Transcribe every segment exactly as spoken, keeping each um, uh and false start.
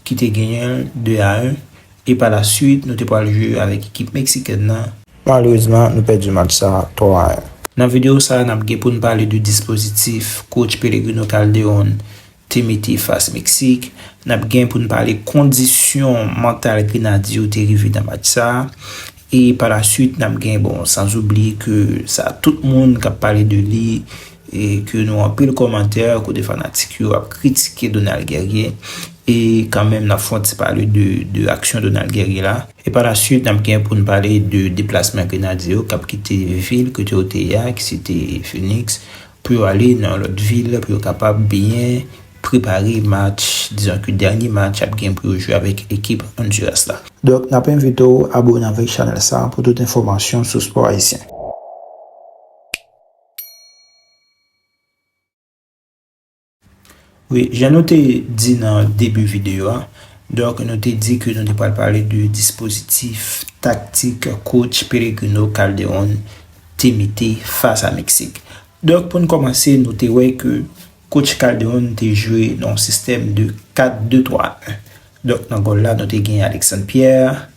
ki te genyen l de a en, e pa la swit, nou te pral jwe avèk ekip meksikèn nan. Malerezman, nou pèdi match sa a twa a en. Nan videyo sa a, n ap gen pou n pale de dispozitif coach Pellegrino Calderon te mete fas Meksik. N ap gen pou n pale kondisyon mantal Grenadye yo te rive nan match sa a. E pa la swit, n ap gen, bon, san oubliye ke sa tout moun k ap pale de li, e ke nou anpil kòmantè kote fanatik yo ap kritike Donald Guerrier, e kanmenm n ap fè yon ti pale de, de aksyon Donald Guerrier la. E pa la swit, n ap gen pou n pale de deplasman Grenadye yo k ap kite vil kote yo te ye a, ki se te Phoenix, pou yo ale nan lòt vil, pou yo kapab byen prepare match, dizon ke dènye match ap gen pou yo jwe avèk ekip Honduras la. Donk, n ap envite w abone avèk chanèl sa a pou tout enfòmasyon sou spò ayisyen. Wi, jan nou te di nan debi videyo a, donk, nou te di ke nou te pral pale de dispozitif taktik coach Pellegrino Calderon te mete fas a Meksik. Donk, pou n kòmanse, nou te wè ke coach Calderon te jwe nan yon sistèm de kat de twa en. Donk, nan gòl la, nou te gen Alexandre Pierre,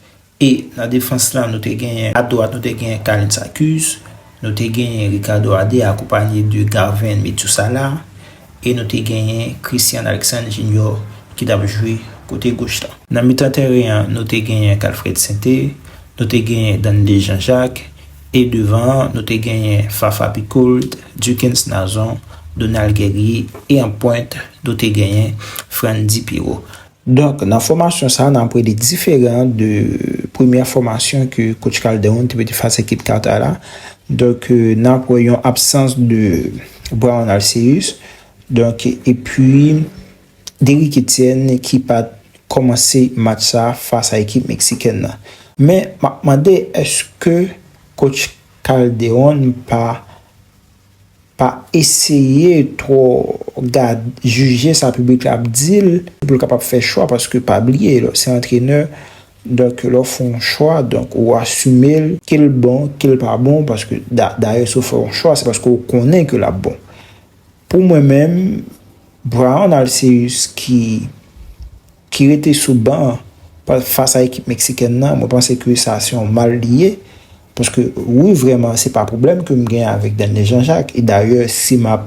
e nan defans lan, nou te genyen, a dwat, nou te genyen Carlens Accus, nou te genyen Ricardo Ade akonpanye de Garven Metusala, e nou te genyen Christian Alexandre Junior ki t ap jwe kote goch lan. Nan mitan teren an, nou te genyen Calfred Sainté, nou te genyen Danley Jean-Jacques, e devan an, nou te genyen Fafa Picault, Duckens Nazon, Donald Guerrier, e an pwent, nou te genyen Frandy Pierrot. Donk, nan fòmasyon sa a, n ap wè li diferan de premyè fòmasyon ke coach Calderon te mete fas ekip Qatar la. Donk, euh, n ap wè yon absans de Brahon Alceus. Donk, epi Derrick Etienne ki pa t kòmanse match sa a fas a ekip meksikèn nan. Men, m ap mande, èske coach Calderon pa pa eseye twò gad, jije sa piblik la ap di l, pou l kapab fè chwa, paske pa bliye, lè w se antrenè, donk, lè w fè yon chwa, donk, ou asime l, ke l bon, ke l pa bon, paske da-, dayè, si w fè yon chwa, se paske w konnen ke l ap bon. Pou mwen menm, Brahon Alceus ki ki rete sou ban an pa-, fas a ekip meksikèn nan, mwen panse ke sa se yon mal li ye. Paske, wi, vrèman, se pa pwoblèm ke m gen avèk Danley Jean-Jacques. E dayè, si m ap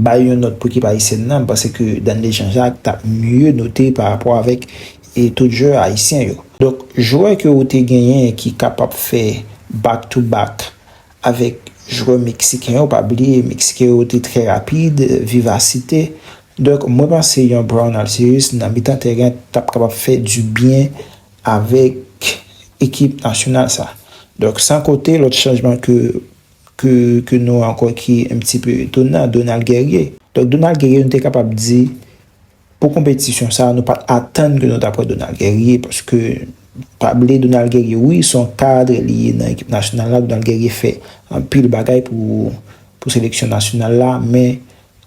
bay yon nòt pou ekip ayisyèn nan, m panse ke Danley Jean-Jacques t ap mye note pa rapò avèk, e, tout jwè ayisyen yo. Donk, jwè ke ou te genyen ki kapab fè back to back avèk jwè meksiken yo, pa bliye, meksiken yo te trè rapid, vivasite. Donk, mwen panse yon Brahon Alceus nan mitan teren t ap kapab fè dibyen avèk ekip nasyonal sa. Donk, san konte lòt chanjman ke, ke, ke nou wè ankò ki un petit peu étonnant, Donald Guerrier. Donk, Donald Guerrier, nou te kapab di, pou konpetisyon sa, nou pa t atann ke nou t ap wè Donald Guerrier, paske, pa bliye, Donald Guerrier, wi, se yon kad li ye nan ekip nasyonal la. Donald Guerrier fè anpil bagay pou, pou seleksyon nasyonal la, men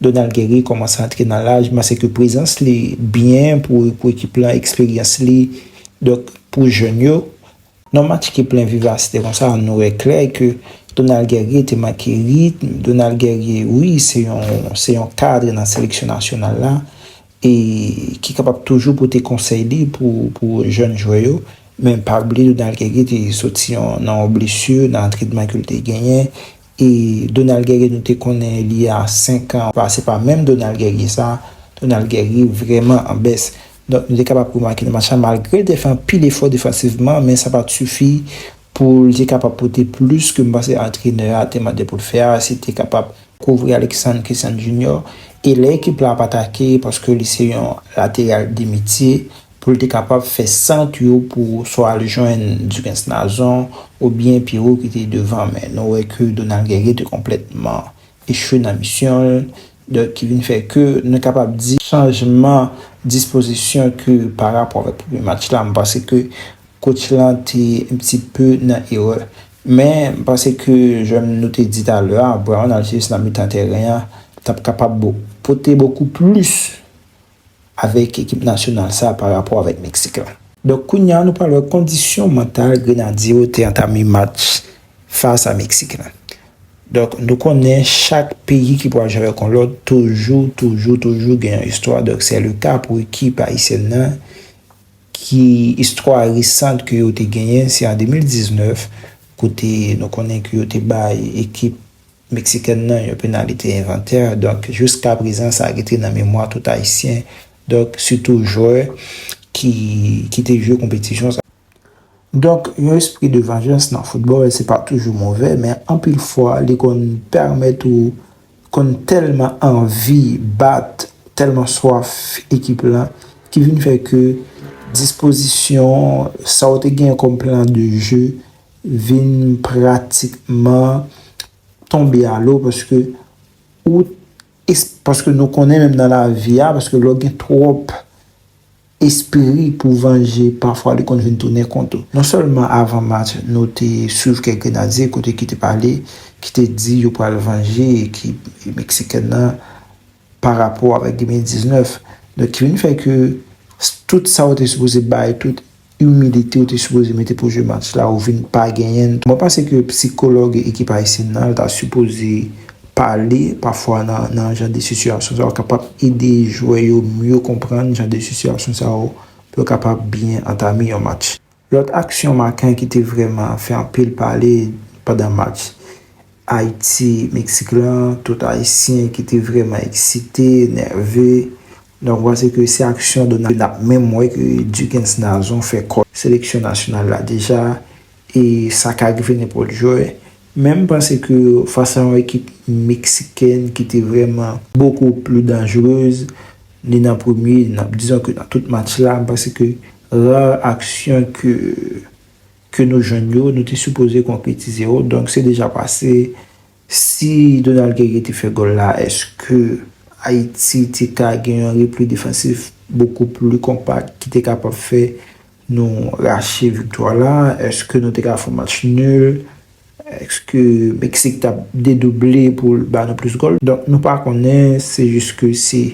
Donald Guerrier kòmanse antre nan laj, m panse ke prezans li byen pou, pou ekip lan, eksperyans li, donk, pou jèn yo. Nan match ki plen vivasite konsa, nou wè klè ke Donald Guerrier te manke ritm. Donald Guerrier, wi, se yon, se yon kad nan seleksyon nasyonal la, e ki kapab toujou pote konsèy li pou, pou jèn jwè yo. Men pa bliye Donald Guerrier te soti yon, nan yon blesi nan antrenman ke l te genyen. E Donald Guerrier, nou te konnen li a senk an, pa, se pa menm Donald Guerrier sa. Donald Guerrier vrèman an bès. Donk, nou te kapab remake nan match la, malgre l te fè anpil efò defansivman, men sa pa t sifi pou l te kapab pote plis ke m panse antrenè a te mande pou l fè a, se te kapab kouvri Alexandre Christian Junior, e lè ekip la ap atake, paske li se yon lateral de metye, pou l te kapab fè sant yo pou swa al jwenn Duckens Nazon oubyen Pierrot ki te devan, men nou wè ke Donald Guerrier te konplètman echwe nan misyon l. Donk, ki vin fè ke nou kapab di chanjman dispozisyon ke pa rapò avèk premye match la, m panse ke coach lan te un petit peu nan erè. Men, m panse ke, jan nou te di talè a, Brahon Alceus nan mitan teren an t ap kapab bo-, pote bokou plis avèk ekip nasyonal sa pa rapò avèk Meksik la. Donk, kounye a, nou pral wè kondisyon mantal Grenadye yo te antame match fas a Meksik la. Donk, nou konnen chak peyi ki pral jwe avèk yon lòt, toujou, toujou, toujou gen yon istwa. Donk, se le ka pou ekip ayisyèn nan, ki istwa resan ke yo te genyen, se an de mil diznèf, kote nou konnen ke yo te bay ekip meksikèn nan yon penalite envantè. Donk, jiska prezan, sa rete nan memwa tout Ayisyen. Donk, sitou jwè ki, ki te jwe konpetisyon sa. Donk, yon espri de vanjans nan foutbòl, se pa toujou move, men anpil fwa, li konn pèmèt ou konn tèlman anvi bat, tèlman swaf ekip lan, ki vin fè ke dispozisyon sa w te gen kòm plan de jeu vin pratikman tonbe alo, paske ou es- paske nou konnen menm nan lavi a, paske lè w gen twòp espri pou vanje, pafwa li konn vin tounen kont ou. Non sèlman avan match, nou te swiv kèk grenadye kote ki te pale, ki te di yo pral vanje ekip meksikèn nan pa rapò avèk de mil diznèf. Donk, ki vin fè ke s- tout sa w te sipoze bay, tout imilite w te sipoze mete pou jwe match la, ou vin pa genyen l. Mwen panse ke sikològ ekip ayisyèn nan, l ta sipoze pale pafwa nan, nan jan de sitiyasyon sa yo, kapab ede jwè yo mye konprann jan de sitiyasyon sa yo, pou yo kapab byen antame yon match. Lòt aksyon makan ki te vrèman fè anpil pale pandan match Ayiti, Meksik lan, tout Ayisyen ki te vrèman eksite, nève. Donk, m panse ke se aksyon Donald n ap menm wè ke Duckens Nazon fè kò seleksyon nasyonal la deja, e sa ka rive nenpòt jwè. Men m panse ke fas a yon ekip meksikèn ki te vrèman bokou pli danjerez, ni nan premye, ni nan, dizon ke nan tout match la, m panse ke ra aksyon ke, ke nou jwenn yo, nou te sipoze konkretize yo. Donk, se deja pase. Si Donald Guerrier te fè gòl la, èske Ayiti te ka gen yon repli defansif bokou pli konpak ki te kapab fè nou rache viktwa la? Èske nou te ka fè yon match nil? Èske Meksik t ap dedouble pou l ba nou plis gòl? Donk, nou pa konnen, se jis ke se,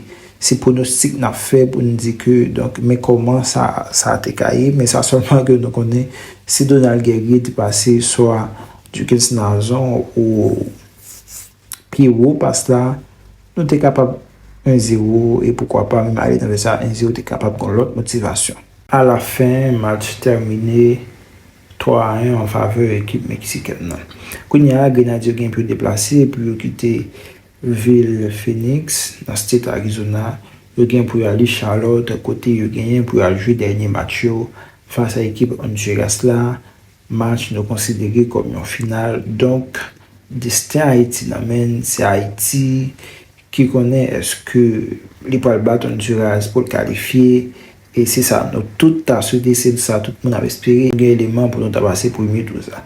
se pwonostik n ap fè pou n di ke, donk, men kòman sa, sa te ka ye, men sa sèlman ke nou konnen, si Donald Guerrier te pase swa Duckens Nazon ou Pierrot pas la, nou te kapab en zewo, e poukwa pa menm ale nan fè sa en zewo te kapab gen lòt motivasyon. Alafen, match tèmine twa a en an favè ekip meksikèn nan. Kounye a, Grenadye yo gen pou yo deplase, pou yo kite vil Phoenix, nan state Arizona. Yo gen pou yo ale Charlotte, kote yo genyen pou yo al jwe dènye match yo fas a ekip Honduras la. Match nou konsidere kòm yon final. Donk, desten Ayiti nan men n, se Ayiti ki konnen èske li pral bat Honduras pou l kalifye. E se sa nou tout ta swete, se sa tout moun ap espere. Gen eleman pou nou ta pase premye tou sa.